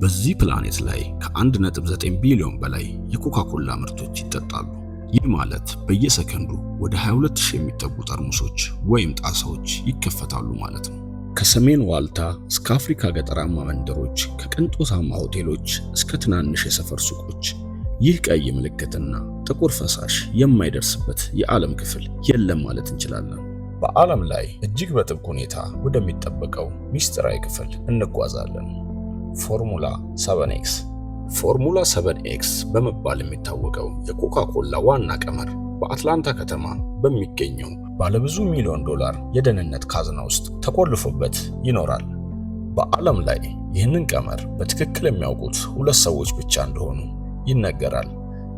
በዚህ ፕላኔት ላይ ከ1.9 ቢሊዮን በላይ የኮካኮላ ምርቶች ይጠጣሉ። ይህ ማለት በየሰከንዱ ወደ 22,000 የሚጠጉ ጠርሙሶች ወይም ጣሳዎች ይከፈታሉ ማለት ነው። ከሰሜን ዋልታ እስከ አፍሪካ ገጠራማ መንደሮች፣ ከቅንጦታማ ሆቴሎች እስከ ትናንሽ የሰፈር ሱቆች ይህ ቀይ ምልክትና ጥቁር ፈሳሽ የማይደርስበት የዓለም ክፍል የለም ማለት እንችላለን። በዓለም ላይ እጅግ በጥብቅ ሁኔታ ወደሚጠበቀው ሚስጥራዊ ክፍል እንጓዛለን። ፎርሙላ 7X። ፎርሙላ 7X በመባል የሚታወቀው የኮካ ኮላ ዋና ቀመር በአትላንታ ከተማ በሚገኘው ባለብዙ ሚሊዮን ዶላር የደህንነት ካዝና ውስጥ ተቆልፎበት ይኖራል። በዓለም ላይ ይህንን ቀመር በትክክል የሚያውቁት ሁለት ሰዎች ብቻ እንደሆኑ ይነገራል።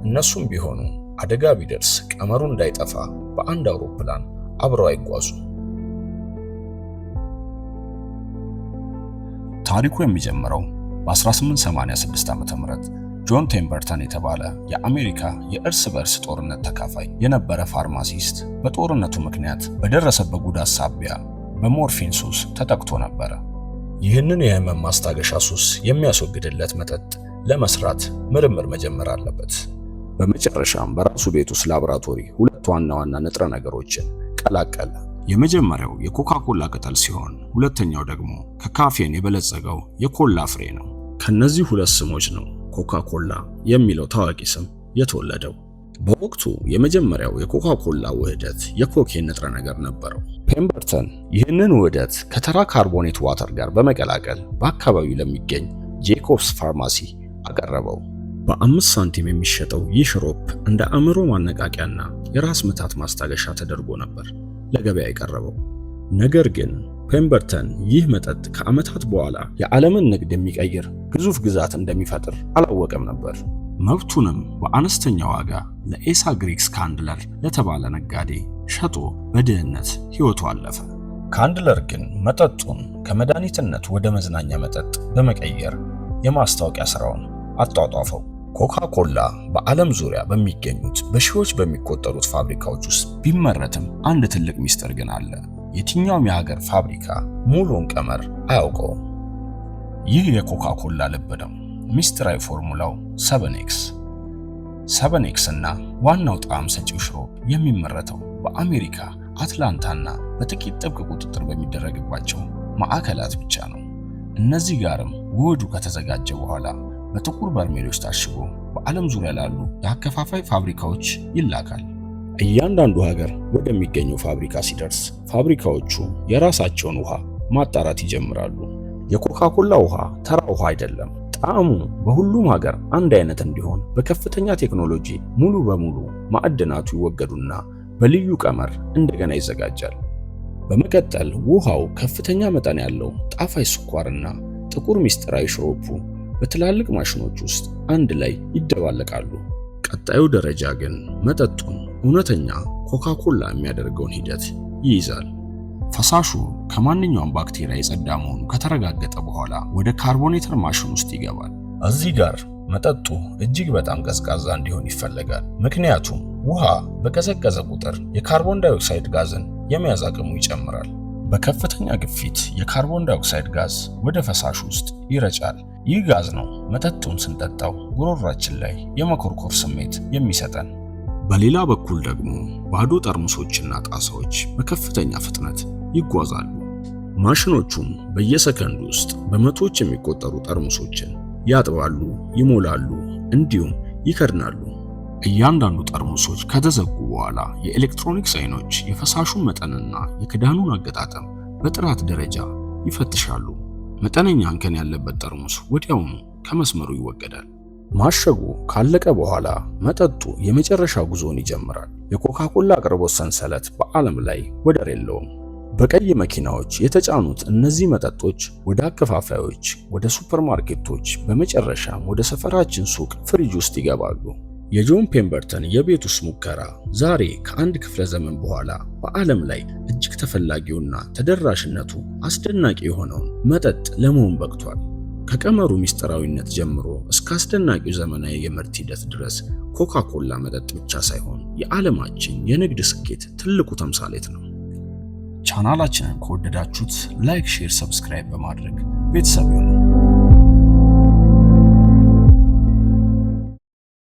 እነሱም ቢሆኑ አደጋ ቢደርስ ቀመሩ እንዳይጠፋ በአንድ አውሮፕላን አብረው አይጓዙም። ታሪኩ የሚጀምረው በ1886 ዓ.ም ጆን ፔምበርተን የተባለ የአሜሪካ የእርስ በእርስ ጦርነት ተካፋይ የነበረ ፋርማሲስት በጦርነቱ ምክንያት በደረሰበት ጉዳት ሳቢያ በሞርፊን ሱስ ተጠቅቶ ነበረ። ይህንን የህመም ማስታገሻ ሱስ የሚያስወግድለት መጠጥ ለመስራት ምርምር መጀመር አለበት። በመጨረሻም በራሱ ቤት ውስጥ ላቦራቶሪ ሁለት ዋና ዋና ንጥረ ነገሮችን ቀላቀለ። የመጀመሪያው የኮካኮላ ቅጠል ሲሆን ሁለተኛው ደግሞ ከካፌን የበለጸገው የኮላ ፍሬ ነው። ከነዚህ ሁለት ስሞች ነው ኮካኮላ የሚለው ታዋቂ ስም የተወለደው። በወቅቱ የመጀመሪያው የኮካኮላ ውህደት የኮኬን ንጥረ ነገር ነበረው። ፔምበርተን ይህንን ውህደት ከተራ carbonated water ጋር በመቀላቀል በአካባቢው ለሚገኝ ጄኮብስ ፋርማሲ አቀረበው። በ5 ሳንቲም የሚሸጠው ይህ ሽሮፕ እንደ አእምሮ ማነቃቂያና የራስ ምታት ማስታገሻ ተደርጎ ነበር ለገበያ የቀረበው። ነገር ግን ፔምበርተን ይህ መጠጥ ከዓመታት በኋላ የዓለምን ንግድ የሚቀይር ግዙፍ ግዛት እንደሚፈጥር አላወቀም ነበር። መብቱንም በአነስተኛ ዋጋ ለኤሳ ግሪግስ ካንድለር ለተባለ ነጋዴ ሸጦ በድህነት ሕይወቱ አለፈ። ካንድለር ግን መጠጡን ከመድኃኒትነት ወደ መዝናኛ መጠጥ በመቀየር የማስታወቂያ ሥራውን አጧጧፈው። ኮካ ኮላ በዓለም ዙሪያ በሚገኙት በሺዎች በሚቆጠሩት ፋብሪካዎች ውስጥ ቢመረትም አንድ ትልቅ ሚስጥር ግን አለ። የትኛውም የሀገር ፋብሪካ ሙሉውን ቀመር አያውቀውም። ይህ የኮካ ኮላ ልብ ነው። ሚስጥራዊ ፎርሙላው 7X። 7X እና ዋናው ጣዕም ሰጪው ሽሮፕ የሚመረተው በአሜሪካ አትላንታና በጥቂት ጥብቅ ቁጥጥር በሚደረግባቸው ማዕከላት ብቻ ነው። እነዚህ ጋርም ውህዱ ከተዘጋጀ በኋላ በጥቁር በርሜሎች ታሽጎ በዓለም ዙሪያ ላሉ የአከፋፋይ ፋብሪካዎች ይላካል። እያንዳንዱ ሀገር ወደሚገኘው ፋብሪካ ሲደርስ ፋብሪካዎቹ የራሳቸውን ውሃ ማጣራት ይጀምራሉ። የኮካኮላ ውሃ ተራ ውሃ አይደለም። ጣዕሙ በሁሉም ሀገር አንድ አይነት እንዲሆን በከፍተኛ ቴክኖሎጂ ሙሉ በሙሉ ማዕድናቱ ይወገዱና በልዩ ቀመር እንደገና ይዘጋጃል። በመቀጠል ውሃው ከፍተኛ መጠን ያለው ጣፋጭ ስኳርና ጥቁር ሚስጥራዊ ሽሮፑ በትላልቅ ማሽኖች ውስጥ አንድ ላይ ይደባለቃሉ። ቀጣዩ ደረጃ ግን መጠጡን እውነተኛ ኮካኮላ የሚያደርገውን ሂደት ይይዛል። ፈሳሹ ከማንኛውም ባክቴሪያ የጸዳ መሆኑ ከተረጋገጠ በኋላ ወደ carbonator ማሽን ውስጥ ይገባል። እዚህ ጋር መጠጡ እጅግ በጣም ቀዝቃዛ እንዲሆን ይፈለጋል። ምክንያቱም ውሃ በቀዘቀዘ ቁጥር የካርቦን ዳይኦክሳይድ ጋዝን የመያዝ አቅሙ ይጨምራል። በከፍተኛ ግፊት የካርቦን ዳይኦክሳይድ ጋዝ ወደ ፈሳሹ ውስጥ ይረጫል። ይህ ጋዝ ነው መጠጡን ስንጠጣው ጉሮሯችን ላይ የመኮርኮር ስሜት የሚሰጠን። በሌላ በኩል ደግሞ ባዶ ጠርሙሶችና ጣሳዎች በከፍተኛ ፍጥነት ይጓዛሉ። ማሽኖቹም በየሰከንዱ ውስጥ በመቶዎች የሚቆጠሩ ጠርሙሶችን ያጥባሉ፣ ይሞላሉ፣ እንዲሁም ይከድናሉ። እያንዳንዱ ጠርሙሶች ከተዘጉ በኋላ የኤሌክትሮኒክስ አይኖች የፈሳሹን መጠንና የክዳኑን አገጣጠም በጥራት ደረጃ ይፈትሻሉ። መጠነኛ እንከን ያለበት ጠርሙስ ወዲያውኑ ከመስመሩ ይወገዳል። ማሸጉ ካለቀ በኋላ መጠጡ የመጨረሻ ጉዞውን ይጀምራል። የኮካኮላ አቅርቦት ሰንሰለት በዓለም ላይ ወደር የለውም። በቀይ መኪናዎች የተጫኑት እነዚህ መጠጦች ወደ አከፋፋዮች፣ ወደ ሱፐርማርኬቶች፣ በመጨረሻም ወደ ሰፈራችን ሱቅ ፍሪጅ ውስጥ ይገባሉ። የጆን ፔምበርተን የቤት ውስጥ ሙከራ ዛሬ ከአንድ ክፍለ ዘመን በኋላ በዓለም ላይ እጅግ ተፈላጊውና ተደራሽነቱ አስደናቂ የሆነውን መጠጥ ለመሆን በቅቷል። ከቀመሩ ሚስጥራዊነት ጀምሮ እስከ አስደናቂው ዘመናዊ የምርት ሂደት ድረስ ኮካ ኮላ መጠጥ ብቻ ሳይሆን የዓለማችን የንግድ ስኬት ትልቁ ተምሳሌት ነው። ቻናላችንን ከወደዳችሁት like፣ share፣ subscribe በማድረግ ቤተሰብ ይሁኑ።